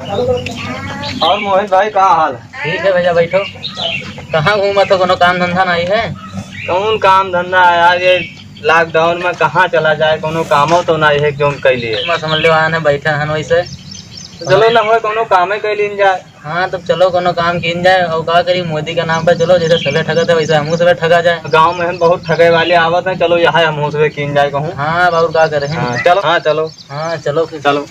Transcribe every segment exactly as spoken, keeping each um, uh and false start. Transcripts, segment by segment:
और मोहित भाई, का हाल है? ठीक है भैया, बैठो। कहाँ घूमत हो, कोनो काम धंधा नहीं है? कौन काम धंधा है यार, ये lockdown में कहाँ चला जाए, कोनो कामो तो नहीं है, जौन कैलिए। मैं समझ लो, आने बैठे हन वैसे। तो चलो ना, हो कोनो कामे कैलिन जाए। हाँ, तब चलो, कोनो काम कीन जाए। और का करी, मोदी के नाम पे चलो, जैसे सबे ठगत है, वैसे हमहू सबे ठगा जाए। गाँव में हम बहुत ठगे वाले आवत हैं, चलो, यहाँ हमहू सबे कीन जाए कहूँ। हाँ, अब और का करे हैं? हाँ, चलो, हाँ, चलो। हाँ, चलो फिर। चलो।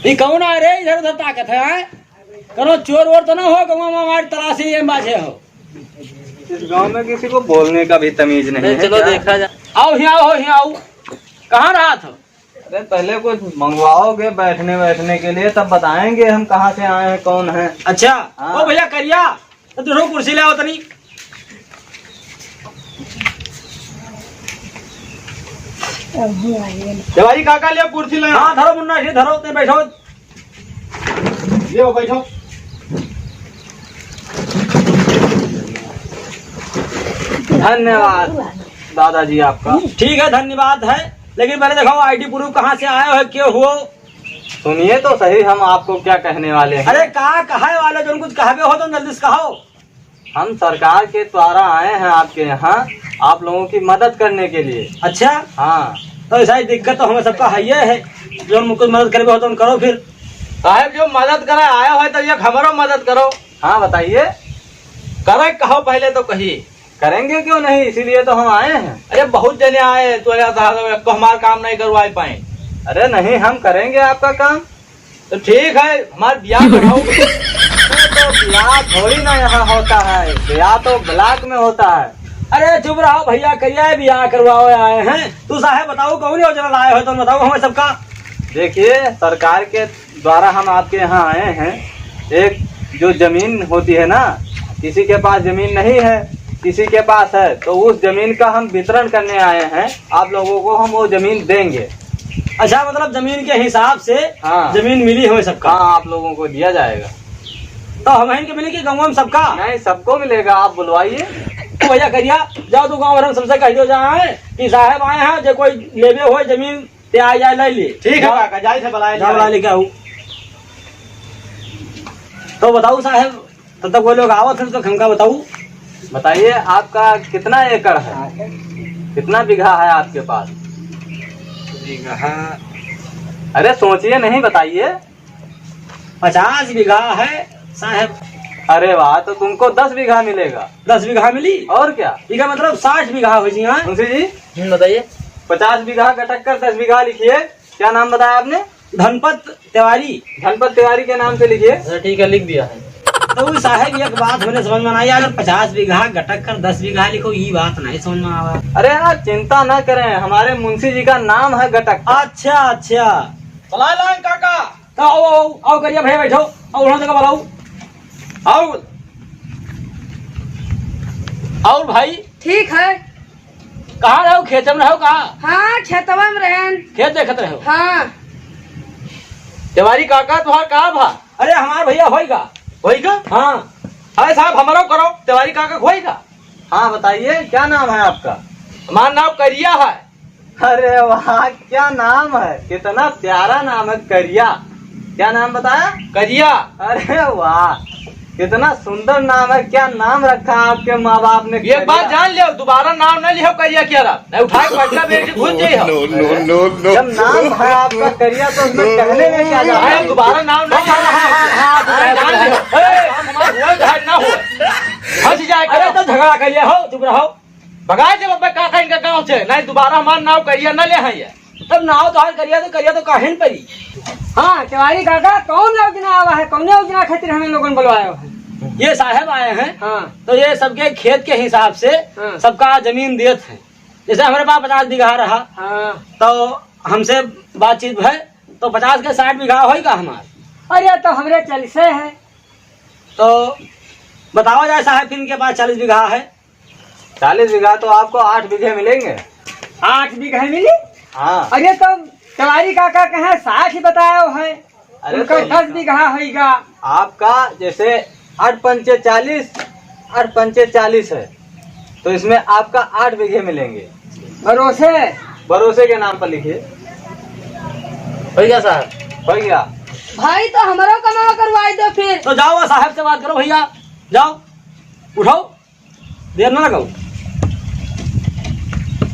ई कौन आए रे, इधर उधर ताकत है, हैं? कौनो चोर वोर तो ना हो, गौवा में हमारी तलाशी ये बाजे हो। इस गांव में किसी को बोलने का भी तमीज नहीं अरे है चलो क्या? देखा जा। आओ, हियाँ आओ, हियाँ आओ। कहाँ रहा था? अरे पहले कुछ मंगवाओगे बैठने बैठने के लिए, तब बताएंगे हम कहाँ से आए हैं, कौन है। अच्छा, हाँ। ओ भैया करिया, तो तुम कुर्सी ले आओ तनी। तिवारी काका, ले कुर्सी ले। हाँ, धरो मुन्ना, ये धरो, ते बैठो। ले बैठो। धन्यवाद दादाजी आपका। ठीक है, धन्यवाद है, लेकिन पहले देखो, आईडी प्रूफ कहाँ से आए हो, के हो? सुनिए तो सही, हम आपको क्या कहने वाले हैं। अरे का कहे वाले, जो कुछ कहबे हो तो जल्दी से कहो। हम सरकार के द्वारा आए हैं आपके यहाँ, आप लोगों की मदद करने के लिए। अच्छा? हाँ। तो ऐसा ही दिक्कत तो हमें सबका है ही है, जो हमको मदद करबे हो तो करो फिर। साहब, जो मदद करे आया हो तो एक हमरो मदद करो। हाँ, बताइए। करे कहो पहले तो कही। करेंगे क्यों नहीं, इसीलिए तो हम आए हैं। अरे बहुत जने आए, तो यार साहब, एक तो हमार काम नहीं करवाए पाए। अरे नहीं, हम करेंगे आपका काम। तो ठीक है, हमार ब्याह कराओ। तो ब्याह थोड़ी ना यहाँ होता है, ब्याह तो ब्लॉक में होता है। अरे चुप रहो भैया, करिया ब्याह करवाओ आए हैं। तू साहब बताओ, कौन योजना लाए हो, तो बताओ हमें सबका। देखिए, सरकार के द्वारा हम आपके यहाँ आए हैं। एक जो जमीन होती है ना, किसी के पास जमीन नहीं है, किसी के पास है, तो उस जमीन का हम वितरण करने आए हैं। आप लोगों को हम वो जमीन देंगे। अच्छा, मतलब जमीन के हिसाब से हाँ। जमीन मिली हमें सबका? हाँ, आप लोगों को दिया जाएगा। तो हम इनके मिली कि गाँव में सबका? नहीं, सबको मिलेगा, आप बुलवाइए। तो भैया करिया, जाओ तू गाँव भर में सबसे कह दियो जाए कि साहब आए हैं, जो कोई लेबे हो जमीन ते आ जाए, ले लिए। ठीक है जाओ। काका, जाए से बुलाए जाओ, जाए। बुला लेके आओ। तो बताओ साहब, तब तक वो लोग आवत हैं तो हमका बताओ। बताइए, आपका कितना एकड़ है? कितना बीघा है आपके पास? बीघा। अरे सोचिए नहीं, बताइए। पचास बीघा है साहब। अरे वाह, तो तुमको दस बीघा मिलेगा। दस बीघा मिली? और क्या? ठीक है, मतलब साठ बीघा हो जी। हाँ? मुंशी जी, हम्म, बताइए। पचास बीघा घटक कर दस बीघा लिखिए। क्या नाम बताया आपने? धनपत तिवारी। धनपत तिवारी के नाम से लिखिए। अच्छा, ठीक है, लिख दिया है। तो वो साहब, एक बात हमने समझ में ना आई, अगर पचास बीघा घटक कर दस बीघा लिखो, ये बात नहीं समझ में आवा। अरे यार, चिंता ना करें, हमारे मुंशी जी का नाम है घटक। अच्छा, अच्छा। चला लाएं काका। तो आओ, आओ, आओ, करिया भैया बैठो, आओ, वहाँ जगह पर आओ, आओ। और भाई? ठीक है। कहाँ रहो, खेत में रहो का? हाँ, खेतवा में रहेन। खेत देखत रहो? हाँ। तिवारी काका, तुहार का भा? अरे, हमार भैया होई का। होई का? हाँ। अरे साहब, हमारो करो, तिवारी काका होई का? हाँ, बताइए, क्या नाम है आपका? हमार नाम करिया है। अरे वाह, क्या नाम है, कितना प्यारा नाम है, करिया। क्या नाम बताया? करिया। अरे वाह, कितना सुंदर नाम है। क्या नाम रखा आपके माँ बाप ने? ये बात जान लियो, दोबारा नाम नहीं लियो करिया किया रहा, नहीं उठा के पटना बेच के घुस जाइए। No, no, no, no। जब नाम है आपका करिया तो उसमें कहने में क्या जाता है? दोबारा नाम नहीं। हाँ, हाँ, हाँ, हाँ, जान लियो। ए, हम हमार हुआ घर ना हो। हंस जाए अरे करो। तो झगड़ा करिए हो, चुप रहो। भगाए देब अब्बे काका इनका गाँव से, नहीं दोबारा हमार नाव करिया न ले हैं ये। तब नाव तोहार करिया तो करिया तो काहे न परी? हाँ, तिवारी काका, कौन योजना आवा है, कौन योजना खातिर हमें लोगन बुलवाया है? ये साहब आए हैं, हाँ। तो ये सबके खेत के हिसाब से हाँ। सबका जमीन देत हैं। जैसे हमारे पास पचास बीघा रहा, हाँ। तो हमसे बातचीत भय, तो पचास के साठ बीघा होई का हमार? अरे, तो हमरे चालीसे है। तो बतावा जाए साहब, इनके पास चालीस बीघा है। चालीस बीघा तो आपको आठ बीघे मिलेंगे। आठ बीघे मिली? हाँ। अरे, तो तिवारी काका कहे साठ ही बताया है। अरे, उनका तो दस बीघा होइगा। आपका जैसे आठ पंचे चालीस, आठ पंचे चालीस है, तो इसमें आपका आठ बीघे मिलेंगे। भरोसे? भरोसे के नाम पर लिखिए। हो गया साहब? हो गया। भाई, तो हमरो कमावा करवाई दो फिर। तो जाओ, साहब से बात करो भैया, जाओ, उठाओ, देर ना लगाओ।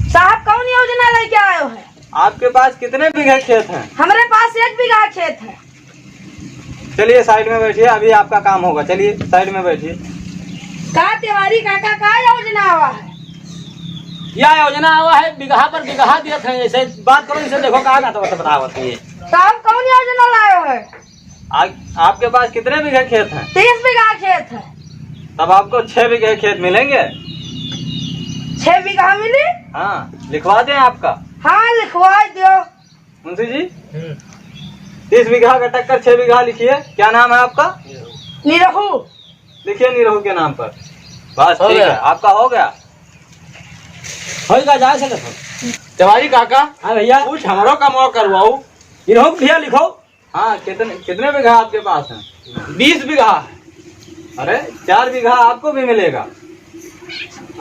साहब, कौन योजना लेके आयो है? आपके पास कितने बीघे खेत हैं? हमरे पास एक बीघा खेत है। चलिए, साइड में बैठिए, अभी आपका काम होगा। चलिए, साइड में बैठिए। का तिवारी काका, का योजना आवा है? या योजना आवा है, बीघा पर बीघा देत हैं। ऐसे बात करो, इनसे देखो, का ना तो बतावत है। तो आप कौन योजना लायो है? आ, आपके पास कितने बीघे खेत हैं? तीस बीघा खेत है। तब आपको छह बीघे खेत मिलेंगे। छह बीघा मिली? हाँ, लिखवा दें आपका? हाँ, लिखवा दो। मुंशी जी, हम्म। तीस बीघा का टक्कर छह बीघा लिखिए। क्या नाम है आपका? निरहू। लिखिए निरहू के नाम पर। बस, हो ठीक गया। है, आपका हो गया। हो गया, जा सकत हो। तिवारी काका, हाँ भैया। कुछ हमरो कमवा करवाऊ। निरहू भैया लिखो। हाँ, कितने, कितने बीघा आपके पास है? बीस बीघा। अरे, चार बीघा आपको भी मिलेगा।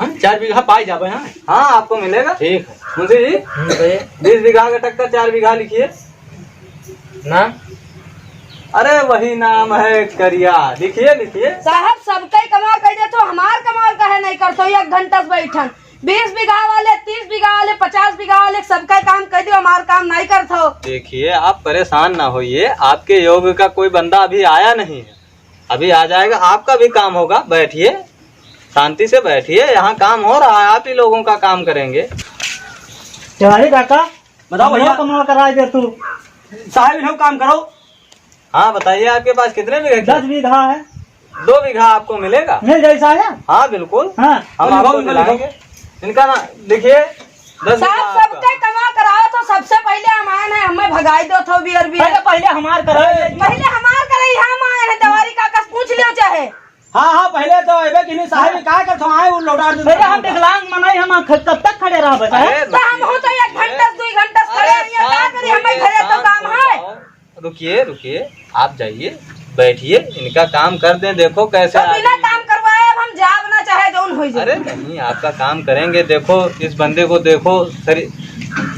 हाँ, चार बीघा पाई जाबे, हाँ। हाँ, आपको मिलेगा। ठीक है। मुंशी जी, हम्म, कहिए। बीस बीघा का टक्कर चार बीघा लिखिए। नाम? अरे, वही नाम है करिया। लिखिए, लिखिए। साहब, सबके कमाल कह दे, तो हमार कमाल काहे नहीं करतो? एक घंटा से बैठन। बीस बीघा वाले, तीस बीघा वाले, पचास बीघा वाले, सबका काम कह दियो, हमार काम नहीं करत हो। देखिए, आप परेशान ना होइए, आपके योग का कोई बंदा अभी आया नहीं है, अभी आ जाएगा, आपका भी काम होगा। बैठिए, शांति से बैठिए, यहाँ काम हो रहा है, आप ही लोगों का काम करेंगे। तिवारी काका, बताओ हमरो भैया। कमवा कराए दे तू। साहब, इन्हों काम करो। हाँ, बताइए, आपके पास कितने बीघे खेत? दस बीघा है। दो बीघा आपको मिलेगा। मिल जाए साहब? हाँ, बिल्कुल। हाँ। हम बोलो, आपको बोलो, दिलाएंगे। बोलो। इनका ना, देखिए, दस बीघा साहब, आपका। सबके कमा कराओ तो सबसे पहले हमार है, हमें भगाई दो थो बियर बियर। अरे, पहले हमार करो। पहले हमार करे, हम आए हैं, तिवारी काका से पूछ लियो चाहे। हाँ, हाँ, पहले तो एबे कि नहीं साहब, हाँ। का करत हो? आए, वो लौटा दे। भैया, हम विकलांग मनई, हम ख-, कब तक खड़े रहबे, साहब? अरे, तो हम हो तो एक घंटा से, दो घंटा से खड़े अरे, हैं, का शांत करी? हमें होइए, घरे तो शांत काम हो है। जाओ। रुकिए, रुकिए, आप जाइए, बैठिए, इनका काम कर दें, देखो कैसे तो बिना आदमी काम करवाए अब हम जाब ना, चाहे जौन हो जाए। अरे नहीं, आपका काम करेंगे। देखो, इस बंदे को देखो, सरी-,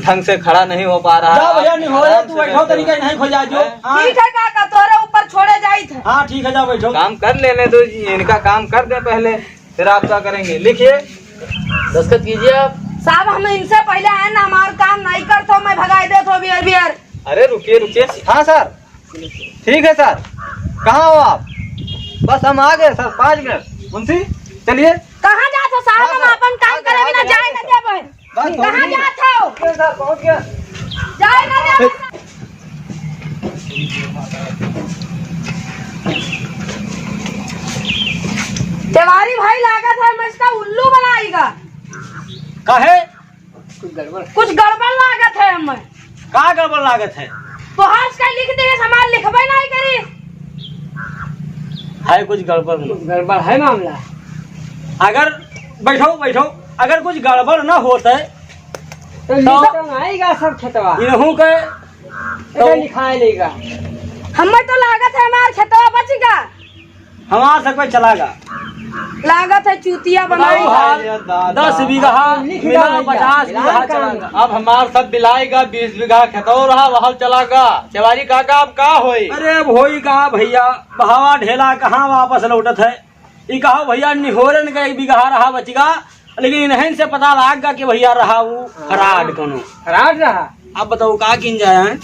ढंग से खड़ा नहीं हो पा रहा। जाओ भैया, नहीं हो रहा, आराम तू से बैठो, बैठो। तरीका नहीं खोजा जो। हैं? हाँ। ठीक है काका, तोरे ऊपर छोड़े जाइत है। हाँ, ठीक है, जाओ बैठो। काम कर लेने दो जी, इनका काम कर दे पहले, फिर आपका करेंगे। लिखिए। दस्तखत कीजिए आप। साहब, हम इनसे पहले आए ना, हमार काम नहीं करत हो, मैं भगाई देत हो बियर बियर। अरे रुकिए, रुकिए। हाँ सर, ठीक है सर, कहाँ हो आप? बस हम आ गए सर, पाँच मिनट। मुंशी, चलिए। कहाँ जात हो साहब? हाँ हम सर, अपन काम आ गए, करे आ बिना गए, जाए आ ना गए। देबे। बस कहाँ जात हो? पहुँच गया सर, पहुँच गया। जाए ना देबे। तिवारी भाई, लागत है हम इसका उल्लू बनाएगा। काहे? कुछ गड़बड़। कुछ गड़बड़ लागत है हमें। का गड़बड़ लागत है? तोहार से लिख दे, हमार लिखबे नहीं करी। है कुछ गड़बड़। कुछ गड़बड़ है मामला। अगर, बैठो, बैठो, अगर कुछ गड़बड़ न होत है, तो तो लिखा आएगा सब खेतवा। इनहू के तो तो लिखाए लेगा। हमें तो लागत है हमार खेतवा बचेगा। हमार सब कोई चलागा। लागत है चूतिया बनाई। बताओ हाल, अरे दादा। दस बीघा लिख मिला, लिया भैया, पचास बीघा मिला चलागा। काम। अब हमार सब बिलाएगा, बीस बीघा खेतौ रहा, वहाँ चलागा। तिवारी काका, अब का होई? अरे, अब होई का भैया, बहावा ढेला कहाँ वापस लौटत है। ई कहा भैया, निहोरन का एक बीघा रहा बचिगा, लेकिन इन्हन से पता लाग गा कि भैया रहा ऊ फराड कोनो। फराड रहा। अब बताओ का किन जाए हैं?